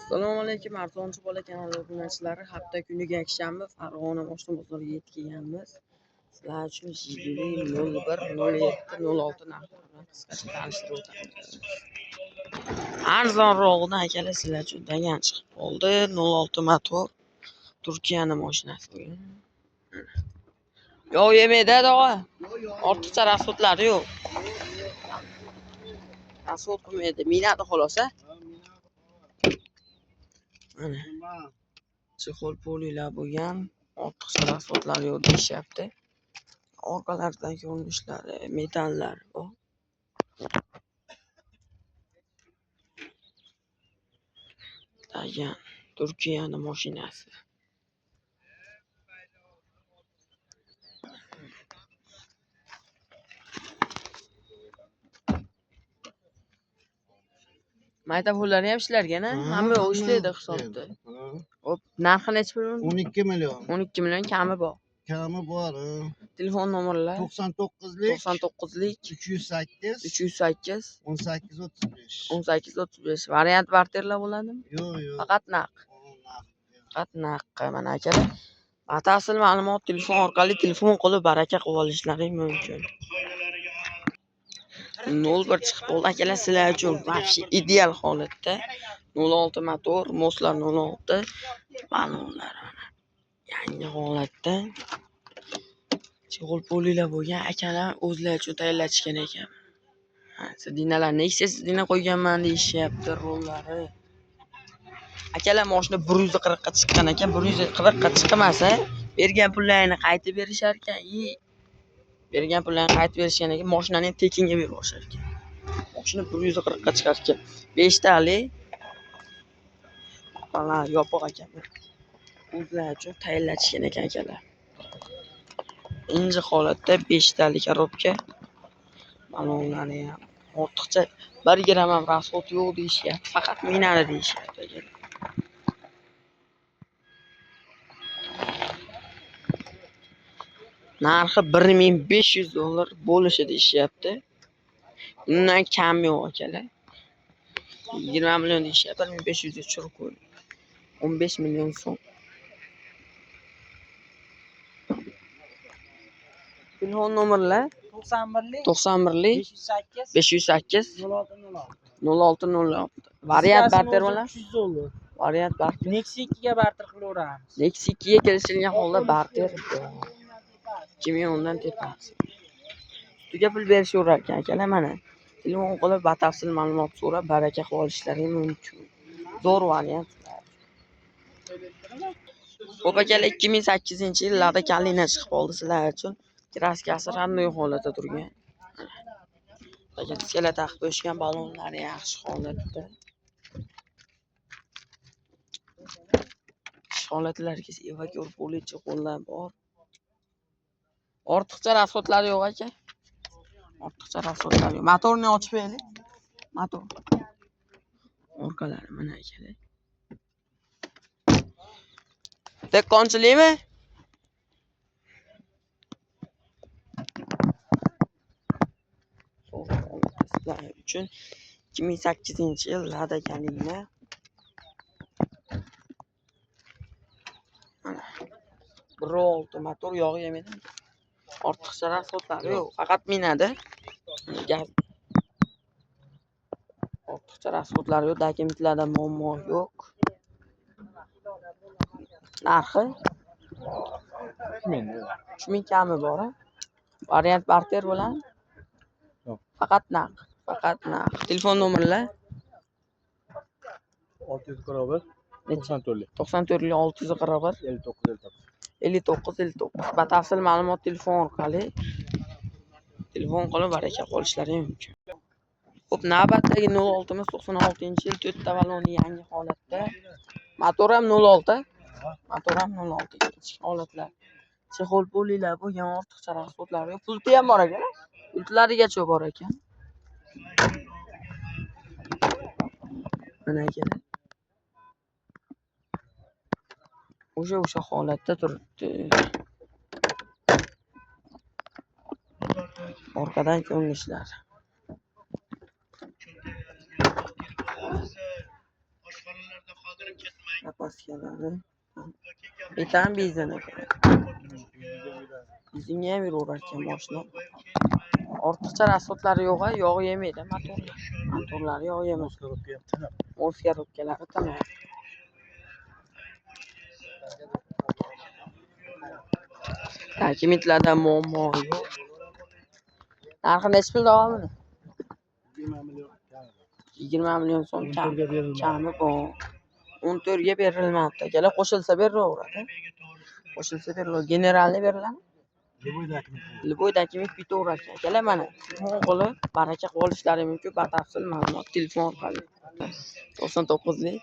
Assalomu alaykum Arzonchi bola kanali obunachilari. Hafta kuniga yakshanba Farg'ona moshina bozoriga yetib kelganmiz. Sizlar uchun Jiguli 01 07 06 narxlari bilan qisqacha tanishtirib o'tamiz. Arzonrog'idan akalar sizlar uchun Dagan chiqib qoldi. 06 motor Turkiyani mashinasi bugun. Yo'q yemaydi tog'a. Ortiqcha rasxodlari yo'q. Rasxod qilmaydi, minadi xolos a. Mana chexol polilar bo'lgan, ortiqcha rasxodlar yo'q deyishyapti. Orqalaridan ko'rinishlari, metallar bor. Dagan Turkiyani mashinasi. Magnitofonlari ham ishlarkan a? Hamma yo'q ishlaydi hisobda. Hop, narxi nechi pul? 12 million. 12 million kami bor. Kami bor. Telefon nomerlari 99lik 99lik 308 308 18 35. 18 35. Variant barterlar bo'ladimi? Yo'q, yo'q. Faqat naq. Faqat naq. Mana akalar, batafsil ma'lumot telefon orqali telefon qilib baraka qilib olishlaring mumkin. 01 chiqib qoldi akalar sizlar uchun вообще ideal holatda. 06 motor, Moslar 06 balonlar mana yangi holatda. Chexol polilar bo'lgan akalar o'zlari uchun tayyorlatishgan ekan. Ha, sidinalar Nexia sidina qo'yganman deyishyapti rollari. Akalar mashina 140 ga chiqqan ekan, 140 ga chiqmasa bergan pullarini qaytib berishar ekan. Bergan pullarini qaytib berishgan ekan, mashinani ham tekinga berib yuborishar ekan. Mashina 140 ga chiqar ekan. 5 tali baland yopiq ekan. O'zlari uchun tayyorlatishgan ekan akalar. Inji holatda 5 tali korobka. Balonlari ham ortiqcha 1 gram ham rasxod yo'q deyishyapti, faqat minadi deyishyapti akalar. Narxi 1500 dollar bo'lishi deyishyapti. Undan kam yo'q akalar. 20 million deyishyapti, 1500 ga tushirib qo'ydi. 15 million so'm. Telefon nomerlar 91lik 91lik 508 508 06 06. 06 06. Variant barter bilan? 300 dollar. Variant barter. Nexia 2 ga barter qilaveramiz. Nexia 2 ga kelishilgan holda barter bor. 2010 dan tepasi. Ustiga pul berishaverar ekan akalar mana. Telefon qilib batafsil ma'lumot so'rab baraka qilib olishlari mumkin. Zo'r variant. Xo'p akalar, 2008-yil Lada Kalina chiqib qoldi sizlar uchun. Kraskasi родной holatda turgan. Diskalar taqib qo'yishgan, balonlari yaxshi holatda. Holatlarga evakor polichi qo'llar bor. Ortiqcha rasxodlari yo'q aka. Ortiqcha rasxodlari yo'q. Motorni ochib beraylik. Motor. Orqalari mana akalar. Dehqonchilikmi? Sizlar uchun 2008-yil Lada Kalina. Mana 1.6 motor, yog' yemaydi. Ortiqcha rasxodlari yo'q, faqat minadi. Gaz. Ortiqcha rasxodlari yo'q, dokumentlarda muammo yo'q. Narxi 3000 kami bor a? Variant barter bilan? Yo'q. Faqat naq, faqat naq. Telefon nomerlar 641 94 94 641 59 59. 59 59. Batafsil ma'lumot telefon orqali telefon qilib baraka qolishlari mumkin. Xo'p, navbatdagi 06 imiz 96-yil 4 ta baloni yangi holatda. Motor ham 06. Motor ham 06 ichki holatlar. Chexol polilar bo'lgan, ortiqcha rasxodlari yo'q. Pulti ham bor ekan. Pultlarigacha bor ekan. Mana akalar. O'sha holatda turibdi. Orqadan ko'rinishlar. Zapaskalari. Metan, benzin ekan. Benzinga ham yuraverar ekan mashina. Ortiqcha расход lari yo'q, yog' yemaydi motorlar. Motorlari yog' yemaydi. Коробка ham tiniq. Mos коробка lari tiniq. Dokumentlarda muammo yo'q. Narxi nechi pul davomini? 20 million kami. 20 million so'm kam. 14 ga berilmaydi. Kami bor. 14 ga berilmabdi. Akalar, qo'shilsa berilaveradi. Qo'shilsa beriladi. Generalni beriladimi? Любой документ. Любой dokument bitaverar ekan. Akalar, mana telefon qilib baraka qilib olishlari mumkin. Batafsil ma'lumot telefon orqali. 99lik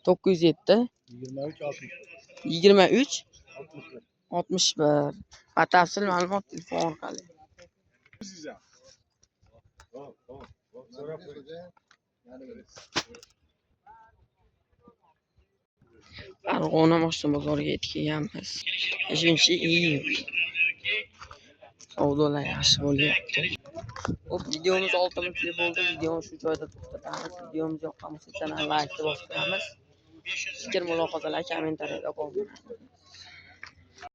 907 907 23 61. 23 61. 61. Batafsil ma'lumot telefon orqali. Farg'ona moshina bozoriga yetib kelganmiz. 5-iyul. Savdolar yaxshi bo'lyapti. Xo'p, videomiz 6 minutlik bo'ldi. Videoni shu joyda to'xtatamiz. Videomiz yoqqan bo'lsa, channel like bosib qo'yamiz. Fikr mulohazalar kommentariyada qoldiramiz.